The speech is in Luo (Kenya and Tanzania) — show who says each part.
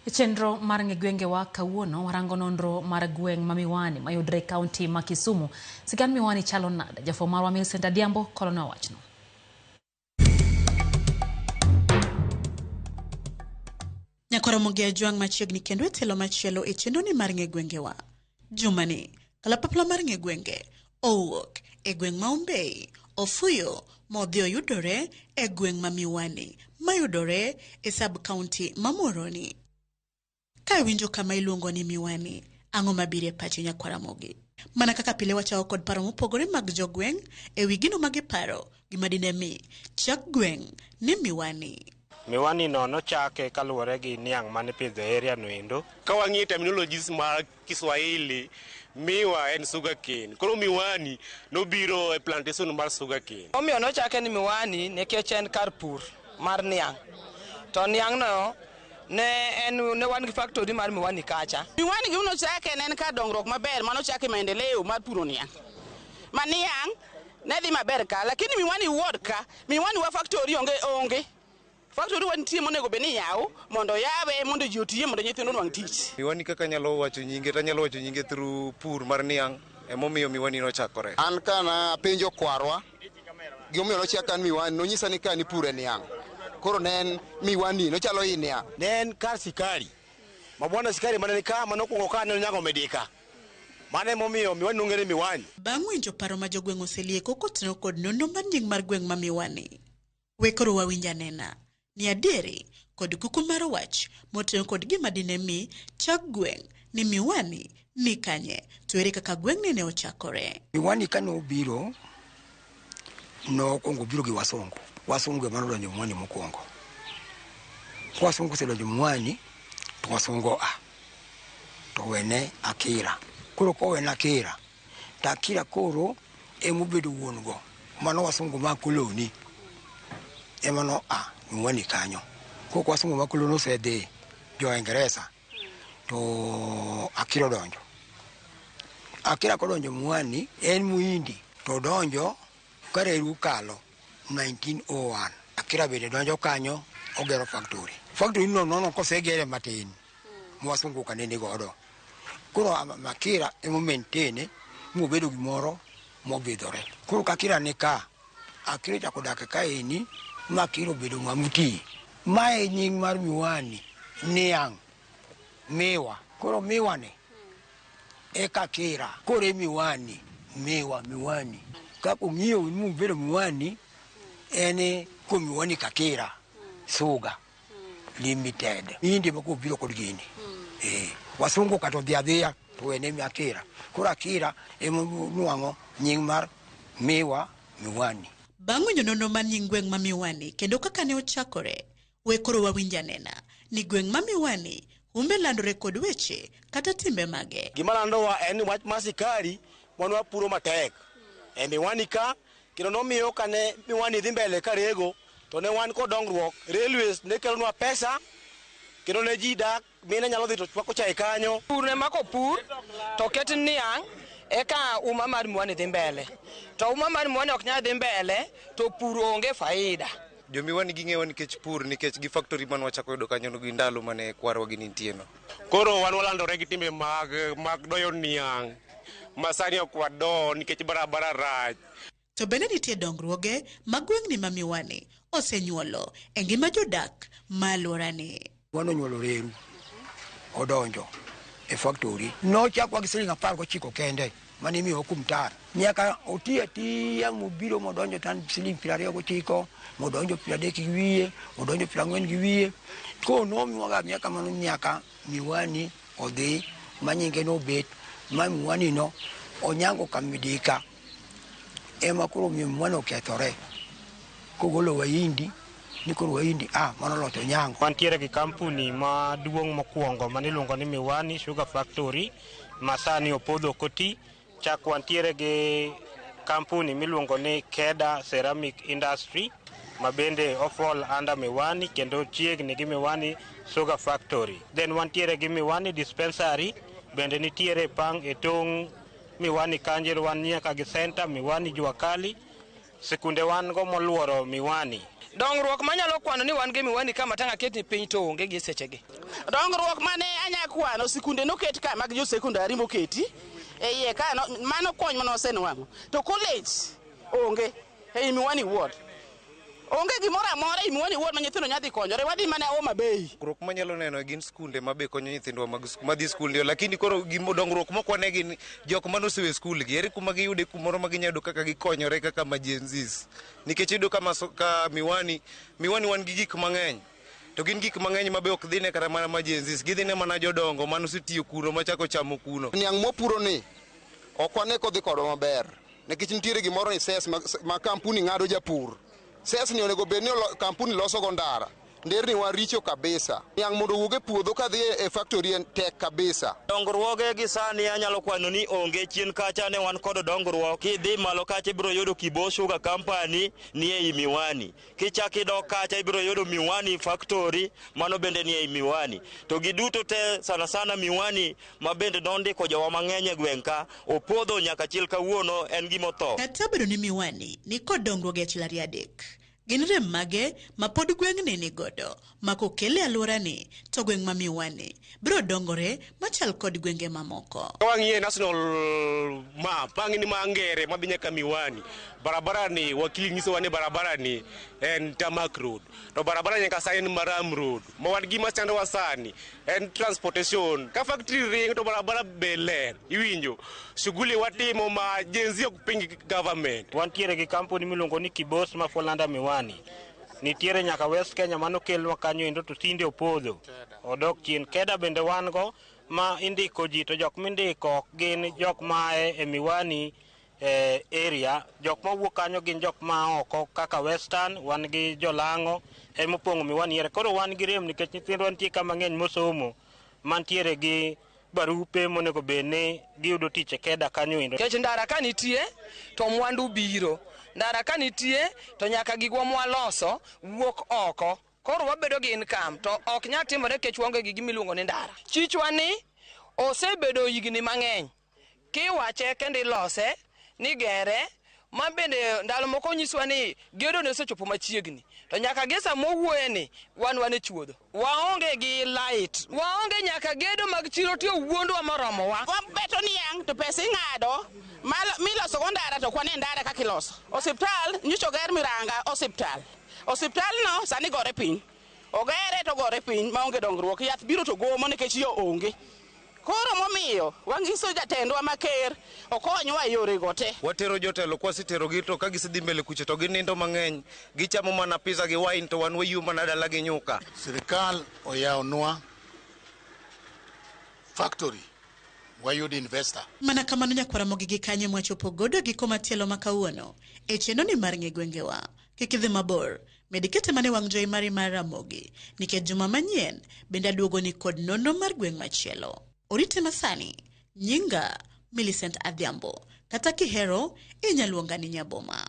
Speaker 1: E chenro mar ng'e gwengewa kawuono warango nonro mar gweng' ma Miwani mayudore e kaunti ma Kisumu. Sigand Miwani chalo nade? Jafwambo marwa Millicent Adhiambo kolonwa wachno.
Speaker 2: Nyakoromogi Ajwang' machiegni kendo e tielo machielo e chenroni mar ng'e gwengewa. Jumani, kalapapla mar ng'e gwenge owuok e gweng' ma Ombei, Ofuyo modhi oyudore e gweng' ma Miwani mayudore e sub county ma Muhoroni. Ka iwinjo kama iluongo ni Miwani, ang'o mabiro e pachi nyakwaramogi? Mana kaka pile wachako kod paro mopogore mag jogweng' e wi gino ma giparo gima dine mi chak gweng' ni Miwani.
Speaker 3: Miwani no nochake kaluwore gi niang' mane ipidho e area no endo.
Speaker 4: Ka wang'iyo terminologies mar Kiswahili, miwa en sugarcane. Koro miwani nobiro e plantation mar sugarcane.
Speaker 5: Omiyo nochake ni Miwani nikech en kar pur mar niang'. To niang' no ne en ne wan gi factory mar Miwani kacha.
Speaker 6: Miwani gima nochake ne en kar dongruok maber mane ochake maendeleo mar puro niang'. Ma niang' ne dhi maber ka, lakini Miwani ward ka, Miwani wa factory onge onge. Factory wa nitie monego bed ni yaw mondo yawe mondo ji otiye mondo nyithindo onwang' tich.
Speaker 7: Miwani kaka anyalo wacho nyinge to anyalo wacho nyinge through pur mar niang' emomiyo Miwani nochakore.
Speaker 8: An kana penjo kwarwa gimomiyo nochak an Miwani, nonyisa ni ka nipure niang'. Koro ne en Miwani, nochalo i niang'.
Speaker 9: Ne en kar sikari. Ma bwana sikari mane ni ka mane okwongo ka ne onyango Medika. Mano emomiyo Miwani nong'ere Miwani.
Speaker 2: Bang' winjo paro ma jogweng' oselieko kotenore kod nonro mar nying mar gweng' ma Miwani, we koro wawinj anena ni adieri kod kuku mar wach motenore kod gima dine mi chak gweng' ni Miwani ni kanye, to ere kaka gweng'ni ne ochakore.
Speaker 10: Miwani kane obiro, nokwongo obiro gi wasungu. Wasungu ema nodonjo Miwani mokwongo. Ka wasungu osedonjo Miwani, to wasungu oa. To wene Akira. Koro kowene Akira, to Akira koro emobedo wuon go. Mano wasungu ma koloni ema noa Miwani kanyo. Koro ka wasungu ma koloni osedhi jo Ingeresa, to Akira odonjo. Akira kodonjo Miwani, en Muhindi to odonjo ka reru okalo 1901. Akira bende donjo kanyo ogero factory. Factory no nono kosegere matin ma wasungu ka nene godo. Koro Akira ema maintain mobedo gimoro mobidhore. Koro ka Akira ni ka, Akira ochako dak kaeni ma Akira obedo ng'ama oti. Mae nying mar Miwani, niang', miwa. Koro miwa ni eka Akira. Koro e Miwani, miwa, Miwani. Kaka ong'iyo mobedo Miwani, en kuom Miwani Kakira, Suga Limited. Indi ema kobiro kod gini. Wasungu kata odhi adhiya to wene Akira. Koro Akira ema nwang'o nying mar Miwa Miwani.
Speaker 2: Bang' winjo nonro mar nying gweng' ma Miwani kendo kaka ne ochakore, we koro wawinj anena ni gweng' ma Miwani humbe landore kod weche kata timbe mage.
Speaker 9: Gima landowa en ni wach mar sikari wan wapuro matek e Miwani ka, kendo nomiyo kane Miwani dhi mbele ka rego to ne wan kod dongruok. Railways ne kelonwa pesa kendo ne ji dak, mine nyalo dhi to chwako chae kanyo.
Speaker 5: Pur ne mako pur to ket niang' eka uma mar Miwani dhi mbele. To uma mar Miwani ok nyal dhi mbele to pur onge faida.
Speaker 7: Jo Miwani ging'ewa nikech pur, nikech gi factory mane wachako yudo kanyo gi ndalo mane kwarwa gi nitie no.
Speaker 4: Koro wan walandore gi timbe mag doyo niang' ma sani ok wado nikech barabara rach.
Speaker 2: To bende nitie dongruoge ma gweng'ni ma Miwani osenyuolo e ngima jodak ma alworani.
Speaker 10: Wan onyuolo reru, odonjo e factory. Nochakwa gi siling 19 kende mane imiyowa kuom tar. Nyaka oti atiya mobiro modonjo tan siling 29, modonjo 30 gi wiye, modonjo 40 gi wiye. Koro nomiwaga amiya kamano nyaka Miwani odhi ma nyinge nobet ma Miwani no onyango kamidika ema koro omiyo Miwani okethore. Kogolo Wahindi ni koro Wahindi mano locho Onyango.
Speaker 3: Wantiere gi kampuni maduong' mokwongo mane iluongo ni Miwani Sugar Factory ma sani opodho ok oti. Chak wantiere gi kampuni miluongo ni Keda Ceramic Industry ma bende o fall under Miwani kendo chiegni gi Miwani Sugar Factory. Then wantiere gi Miwani Dispensary bende nitiere pang e tong' Miwani kanyo, wan nyaka gi center Miwani Jua Kali. Sikunde wan go moluoro Miwani.
Speaker 5: Dongruok manyalo kwano ni wan gi Miwani ka matanga ket ni piny to onge gi sechegi.
Speaker 6: Dongruok mane anya kwano sikunde noket ka mag jo sekondari moketi e iye ka no, mano kony mane osenwang'o. To college onge ei Miwani ward. Onge gimoro amora ei Miwani ward ma nyithindo nyadhi konyore, wadhi mana Homa Bay.
Speaker 7: Dongruok manyalo neno gin skunde ma be konyo nyithindwa mag madhi skul ndio, lakini koro gimo dongruok mok wane gin jok mane osewe skul gi ere kuma giyude kumoro ma ginyalo yudo kaka gikonyore kaka ma Gen Zs. Nikech iyudo ka, ka Miwani, Miwani wan gi gik mang'eny to gin gik mang'eny ma be ok dhine kata mana ma Gen Zs, gidhine mana jodongo mane osetiyo kuno machako chamo kuno.
Speaker 8: Niang' mwapuro ni ok wane kodhi kodwa maber nikech nitiere gimoro ni cess ma kampuni ng'ado japur. Cess ni onego bed ni kampuni loso go ndara. Nderni wa richo kabisa. Niang' mondo owuog e puodho kadhi e factory en tek kabisa.
Speaker 11: Dongruoge gi sani anyalo kwano ni onge. Chien kacha ne wan kod dongruok. Kidhi malo kacha ibiro yudo Kibo Sugar Company ni ei Miwani. Kichak idok kacha ibiro yudo Miwani Factory, mano bende ni ei Miwani. To giduto te sana sana Miwani ma bende nondiko jowa mang'eny e gweng' ka opodho nyaka chil kawuono en gima otho.
Speaker 2: Kata obedo ni Miwani ni kod dongruok e achiel ariyo adek, gin rem mage ma pod gweng'ni ni godo ma kokel e alworani to gweng' ma Miwani biro dongore machal kod gwenge mamoko.
Speaker 4: Ka wang'iye national map, wang'i ni ma ngere madhi nyaka Miwani. Barabara ni wakili nyisowa ni barabara ni en tarmac road. To barabara nyaka sani en murram road. Ma wan gima chandowa sani en transportation. Ka factory ringo to barabara be ler. Iwinjo? Shughuli watimo ma Gen Z ok ping government.
Speaker 3: Wantiere gi kampuni miluongo ni Kibos ma Folanda Miwani. Nitiere nyaka West Kenya manokelnwa kanyo endo to tinde opodho. Odok chien. Keda bende wan go ma indiko ji to jok mindiko ok gin jok ma e Miwani area. Jok mawuok kanyo gin jok ma oko kaka Western, wan gi Jolang'o emopong'o Miwani area. Koro wan gi rem nikech nyithindwa nitie ka mang'eny mosomo mantiere gi barupe monego bed ni giyudo tich e Keda kanyo endo.
Speaker 5: Nikech ndara ka nitie to mwandu biro. Ndara ka nitie to nyaka gigwa mwaloso wuok oko. Koro wabedo gi income to ok nyal timore nikech waonge gi gima iluongo ni ndara. Chichwa ni osebedo higni mang'eny. Kiwache kendo ilose ni gere ma bende ndalo moko nyiswa ni gedo ne osechopo machiegni. To nyaka gi sama owuoye ni wan e chuodho. Waonge gi light. Waonge nyaka gedo mag chiro tiyo wuondwa moromowa.
Speaker 6: Wabeto niang' to pesa ing'ado miloso go ndara to ok wane ndara kaka iloso. Osiptal nyocha oger Miranga osiptal. Osiptal no sani gore piny. Ogere to gore piny maonge dongruok. Yath biro to gomo nikech yo onge. Koro momiyo wanyiso jatendwa ma ker okonywa e yore go te.
Speaker 7: Watero jotelo kwaseterogi to ka gisedhi mbele kucho to ginindo mang'eny, gichamo mana pizza gi wine to wan wayuo mana dala gi nyuka.
Speaker 12: Sirikal oyawonwa factory wayud investor.
Speaker 2: Mana kamano nyakwara mogi gi kanyo mwachopo godo giko matielo ma kawuono e chenro ni mar ng'e gwengewa. Kik idhi mabor, med kete mane wang' jowi mari mar Ramogi nikech juma manyien bende aduogo ni kod nonro mar gweng' machielo. Orite masani, nyinga Millicent Adhiambo, kata kihero inyalo luonga ni Nyaboma.